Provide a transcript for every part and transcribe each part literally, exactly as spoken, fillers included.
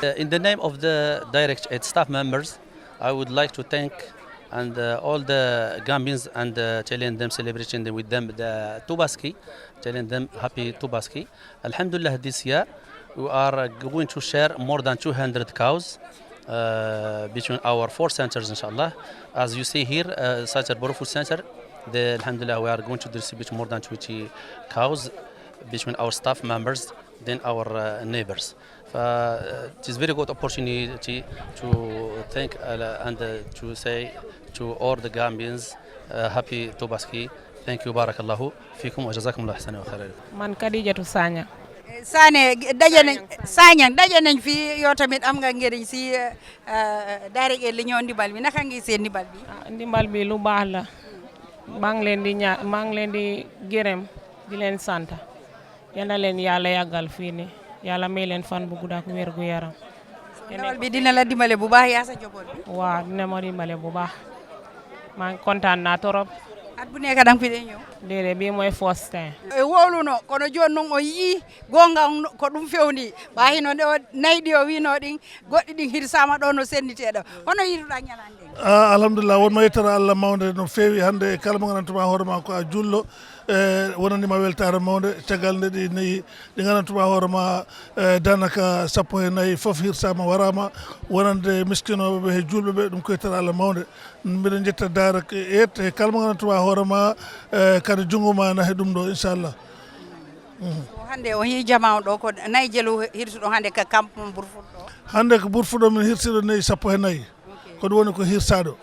Uh, in the name of the Direct Aid staff members, I would like to thank and uh, all the Gambians and uh, telling them, celebrating them with them the Tubaski, telling them happy Tubaski. Alhamdulillah, this year we are uh, going to share more than two hundred cows uh, between our four centers, inshallah. As you see here, uh, such a Buru Food Center, the, alhamdulillah, we are going to distribute more than twenty cows between our staff members than our uh, neighbors. Uh, it is very good opportunity to thank uh, and uh, to say to all the Gambians, uh, happy Tubaski. Thank you, barakallahu fikum wa jazakum Allah ahsana wa khairan. Man Khadijatu Sanya. Sane, daje nañ Sañang, daje nañ fii yow tamit, am nga njëriñ si daara, li ñëw ndimbal bi, naka ngi seen ndimbal bi? Ah, ndimbal bi lu baax la. Maa ngi leen di ñaa maa ngi leen di gërëm, di leen sant. Yal na leen Yàlla yàggal fii nii, Yàlla may leen fan bu gudd ak wér gu yaram. Ndawal bi dina la dimbale bu baax, yaa sa njaboot bi. Waaw, dina ma dimbale bu baax. Maa ngi kontaan naa torop. At bu nekk danga fi dee ñëw? Déedéet, bii mooy first time. E wowluno, kono jooni noon o yii goonga on ko ɗum fewndi. Ɓaa hino nde o nayi ɗi o wiino ɗin, goɗɗi ɗin hirsaama ɗo no sennitee ɗo. Hono yiruɗaa ñalande? Ah, alhamdulillah, wonma yettata Allah mawnde no feewi. Hannde e kala mo nganndantumaa hoore ma ko a julɗo, e wonanima weltaare mawnde. Caggal nde ɗi nayi ɗi nganndantumaa hoore ma, e danaka sappo e nayi fof hirsaama waraama wonande miskinooɓe ɓe e julɓe ɓe. Ɗum ko yettata Allah mawnde. Mbiɗa jetta Direct Aid e kala mo nganndantumaa hoore ma, e kadi junngo ma na he ɗum ɗo, inchallah. Hannde o yii jama on ɗo ko nayi jelu hirsuɗo hannde ka kamp Burfuɗo? Hannde ko Burfuɗo min hirsiɗo nayi sappo e nayi. Ko ɗum woni ko hirsaɗo.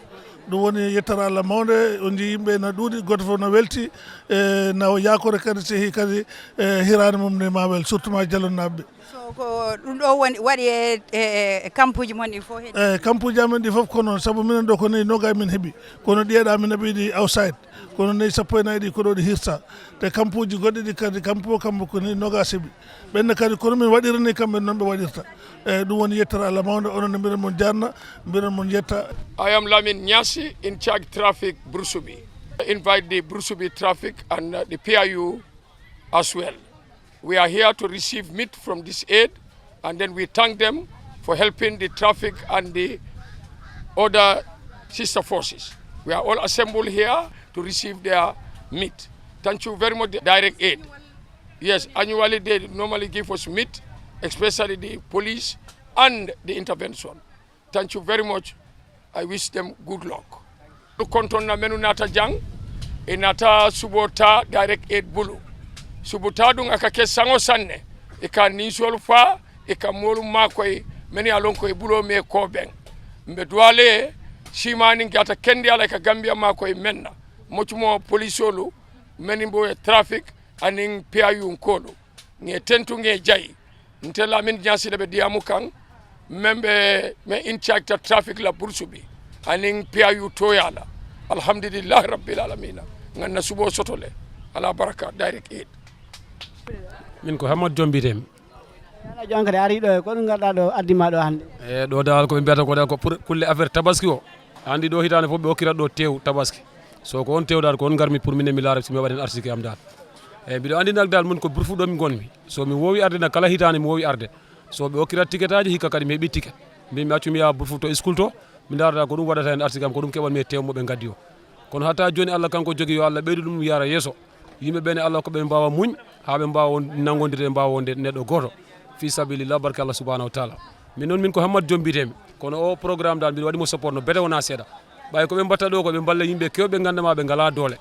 Ɗum woni yettata Allah mawnde, o jii yimɓe na ɗuuɗi, gooto fof na welti, e na o yaakore kadi, so yehi kadi e hiraande mum ne ma wel, surtout ma Jalonnaaɓe ɓe. So ko ɗum ɗo woni waɗi e, e, e kampuuji mon ɗi fof? He e kampuuji amen ɗi fof ko noon, sabu minen ɗo ko nayi noga min heɓi, kono ɗiyeɗa min naɓi ɗi outside. Kono nayi sappo e nayi ɗi ko ɗo ɗi hirsa. Te kampuuji goɗɗi ɗi kadi, kampu o kampu ko nayi nogas heɓi. Ɓenne kadi kono min waɗirani kamɓe noon ɓe waɗirta. E ɗum woni yettere Allah mawnde, onon ne mbiɗen mon jaarna, mbiɗen mon yetta. I am Lamin Nyasi, in charge traffic Bursubi. Invite the Bursubi traffic and uh, the P I U as well. We are here to receive meat from this aid, and then we thank them for helping the traffic and the other sister forces. We are all assembled here to receive their meat. Thank you very much, the Direct Aid. Yes, annually they normally give us meat, especially the police and the intervention. Thank you very much. I wish them good luck. Konton na menu nata jang, e nata subo ta Direct Aid bulu. Subo ta ɗum aka ke sango sanne, e ka ninsol fa, e ka molu makoy, meni alon koy bulo me ko ben. Mbe duwale, simani gata kendi ala ka Gambia makoy menna. Mocumo polisolu, meni mbo e traffic, anin P I U nkolu. Nge tentu nge jayi. Nte Lamin Nyasi le be diyamu kan, men be men in charge ta traffic la Bursubi, anin P I U toya la. Alhamdulillahi Rabbil Alamina. Ngan na subo soto le. Ala baraka, Direct Aid. Min ko Hamad Jombirem. Ala jon kadi ari ɗo e ko ɗum ngarɗa ɗo addima ɗo hannde? E ɗo dal ko ɓe mbiyata ko dal ko pour kulle affaire tabaski o. Andi ɗo hitaande fof ɓe okkira ɗo tew tabaski. So ko on tew dal ko on ngarmi pour minen mi laara si mi waɗi heen arsike am dal. Eyi mbiɗo anndi nak dal min ko Burfu ɗo mi ngonmi. So mi woowi arde nak kala hitaande mi woowi arde. So ɓe okkira tiketaaji hikka kadi mi heɓi tiket. Mbimi accu mi yaha Burfu to school to mi ndaarata ko ɗum waɗata heen arsike am ko ɗum keɓanmi e tew mo ɓe ngaddi o. Kono hatta jooni Allah kanko jogii yo Allah ɓeydu ɗum yara yeeso. Yimɓe ɓe ne Allah hokka ɓe mbaawa muñ haa ɓe mbaawa won nanngondirde ɓe mbaawa wonde neɗɗo gooto fii sabilillah barke Allah subhanahu wa taala. Min noon min ko Hammad Joom mbiyetee-mi kono oo programme dal mbiɗa waɗi mo support no bete wonaa seeɗa. Ɓay ko ɓe mbatta ɗoo ko ɓe mballa yimɓe keewɓe ɓe nganndu-maa ɓe ngalaa doole.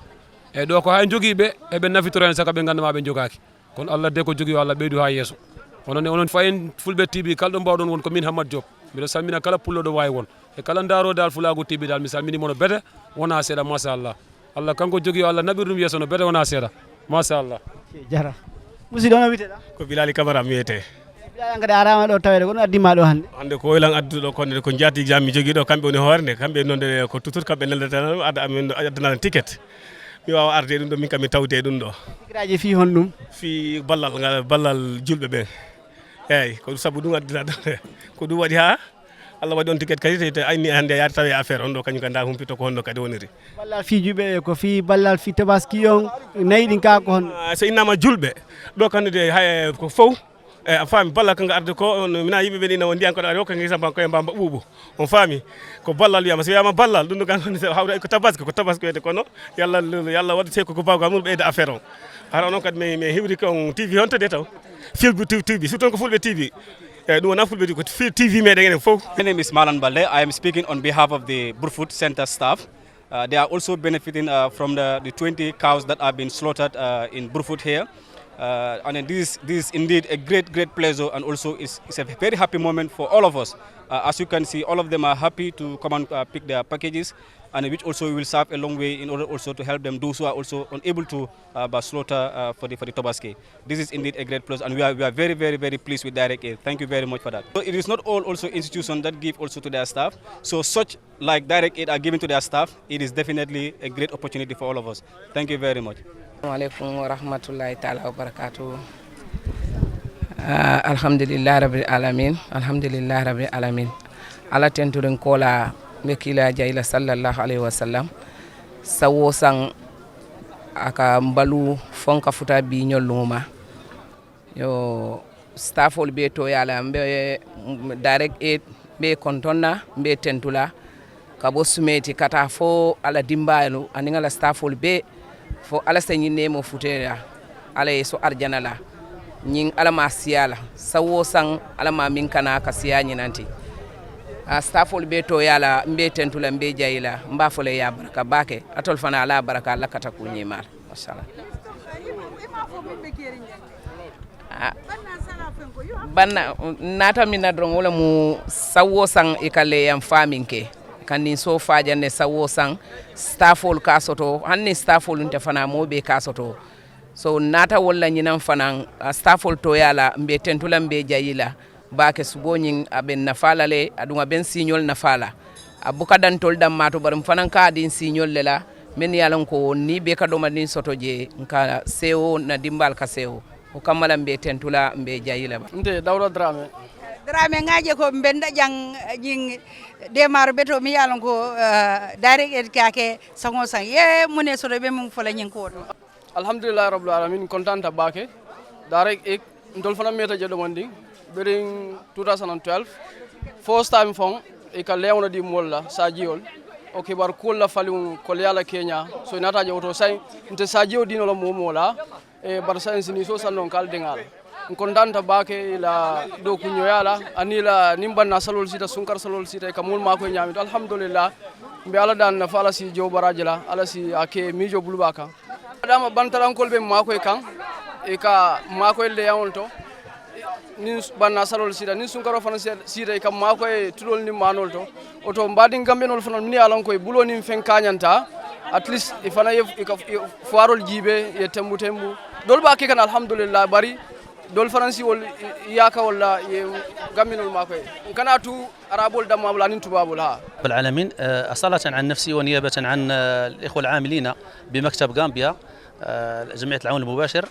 Eyi ɗoo ko haa en njogii ɓe eɓe nafitora en saka ɓe nganndu-maa ɓe njogaaki. Kono Allah de ko jogii yo Allah ɓeydu haa yeeso. Onon ne onon fayin Fulɓe T V kala ɗo mbaawɗon won ko min Hammad Joop. Mbiɗo salmina kala pullo ɗo waawi won. E kala ndaaroo dal Fulaagu T V dal mi salminii mo no bete wonaa seeɗa machallah. Allah kanko jogii yo Allah naɓir ɗum yeeso no bete wonaa seeɗa machallah. Jara. Musidɗo hono wiyete-ɗaa? Ko Bilali Camara mi wiyetee. Bilali an kadi a araama ɗo taweede ko ɗum addi ma ɗo hannde? Hannde ko woylan addude ɗo konde ko njaatigi am mi jogii ɗo kamɓe woni hoore nde kamɓe noon de ko toujours kamɓe neldata tan adda amin addana ticket. Mi waawa arde ɗum ɗo min kam mi tawte ɗum ɗo. Pikiraaji fii honɗum? Fii ballal ngal ballal julɓe ɓen. Eeyi ko sabu ɗum addinaa ɗo ko ɗum waɗi haa Allah waɗi on ticket kadi te ayni hannde yaade tawi affaire on ɗo kañum kadi nda humpito ko honno kadi woniri. Ballal fii juɓe ko fii ballal fii tabaski on nayi ɗin ka ko honno? Ah, so innama julɓe ɗo kanndude hay ko fow Eyi, a faami, ballal ko nga arde ko, on, mina yimɓe ɓen ina on ndiyan kono ari o ko ngesa mba koye mbamba ɓuuɓu. On faami? Ko ballal wiyama, so wiyama ballal, ɗum ɗo gan hawra ko tabaski, ko tabaski wiyete kono. Yalla, yalla waɗu seko ko bawgal mum ɓeyda affaire o. Hara onon kadi mi, mi hiwri ko on T V honto de taw? Filbi T V, T V, surtout ko Fulɓe T V. Eyi, ɗum wona Fulɓe T V, ko fi-, T V meɗen enen fof. My name is Malan Balde. I am speaking on behalf of the Brufut Center staff. Uh, they are also benefiting, uh, from the, the twenty cows that have been slaughtered, uh, in Brufut here. Uh, and then this is, this is indeed a great, great pleasure, and also it's, it's a very happy moment for all of us. Uh, as you can see, all of them are happy to come and, uh, pick their packages, and which also will serve a long way in order also to help them, those who are also unable to, uh, but slaughter, uh, for the, for the Tobaski. This is indeed a great plus, and we are, we are very, very, very pleased with Direct Aid. Thank you very much for that. So it is not all also institutions that give also to their staff. So such like Direct Aid are given to their staff, it is definitely a great opportunity for all of us. Thank you very much. Assalamu alaikum wa rahmatullahi ta'ala wa barakatuh. Ah, alhamdulillah rabbil alamin. Alhamdulillah rabbil alamin. Ala tenturin kola be kila jaila sallallahu alaihi wasallam. Sawo san aka mbalu fonka futa bi nyoluma. Yo, staffol be to yala mbe Direct Aid, mbe kontonna, mbe tentula. Ka bo sumeti kata fo ala dimbayalu, anin ala staffol be, fo ala se ñin nemo futera, ala yeso arjana la. Ñin ala ma siyala, sawo san ala ma min kana ka siya ñinanti. A staffol be to yala, mbe tentula, mbe jayila, mba fole ya baraka bake, atol fana ala baraka, ala kata ku ñimal. Mashallah. Ah, banna, nata mina doron, wala mu sawo san i ka leyan famin ke. Kan nin so fajan ne sawo san, staffol ka soto, hanni staffol nte fana mo be ka soto. So nata wala ñinan fanan, ah, staffol to yala, mbe tentula, mbe jayila. Bake sugo ñin, a ben nafala le, adun a ben siñol nafala. A buka dantol dammato, bari m fanan ka din siñol le la, men yalon ko ni be ka doma din soto je, nka sewo na dimbal ka sewo. O kammala mbe tentula, mbe jayila ba. Nte Dawda Drame. Drame ngaje ko mbenda jang ñing de mar beto mi yalon ko, eh, Direct Aid kake sango sang. Ye mune soto be mun fola ñing ko. Alhamdulillah rabbil alamin, kontanta bake. Direct Aid, ntol fana meta je domanding. During two thousand twelve, first time fon, e ka lewna di molla, sa jiol. O kibar kulla faliun ko yala Kenya. So inata je oto sai, nte sa jio dino la momo la. E bar sai sini so sanon kal dengal. N kontanta bake la do kunyo yala, anila nimban na salol sita, sunkar salol sita, e ka mul mako ñami. Alhamdulillah. Mbe ala dan na fala si jo baraji la, ala si ake mijo bulbaka. Adama bantarankol be makoy kan, e ka makoy le yawon to. Nin banna salol sida, nin sunkaro fana sida, e ka makoy tulol ni manol to. Oto mbadin gambenol fana mini alon koy bulo nin fen kanyanta. At least e fana ye, e ka, e fuarol jibe, ye tembu tembu. Dol ba ke kan alhamdulillah bari. Dol faransi wol, i-, iyaka wala ye gambenol makoy. Kana tu Arabol damma bula nin tuba bula. رب العالمين. آه، أصالة عن نفسي ونيابة عن، آه، الإخوة العاملين بمكتب غامبيا، آه، جمعية العون المباشر،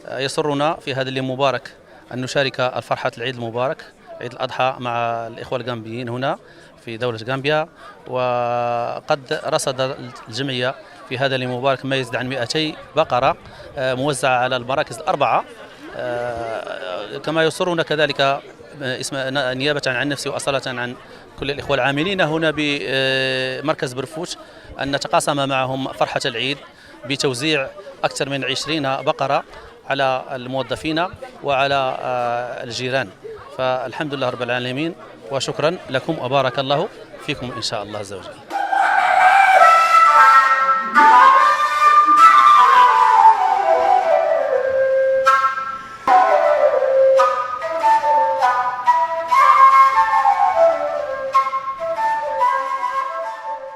آه، يسرنا في هذا اليوم المبارك أن نشارك الفرحة العيد المبارك، عيد الأضحى، مع الإخوة الغامبيين هنا في دولة غامبيا. وقد رصد الجمعية في هذا اليوم المبارك ما يزيد عن مائتي بقرة، آه، موزعة على المراكز الأربعة. آه، كما يسرنا كذلك، آه، اسم، نيابة عن نفسي وأصالة عن كل الإخوة العاملين هنا بمركز برفوت أن نتقاسم معهم فرحة العيد بتوزيع أكثر من عشرين بقرة على الموظفين وعلى، آه، الجيران. فالحمد لله رب العالمين، وشكرا لكم وبارك الله فيكم إن شاء الله عز وجل.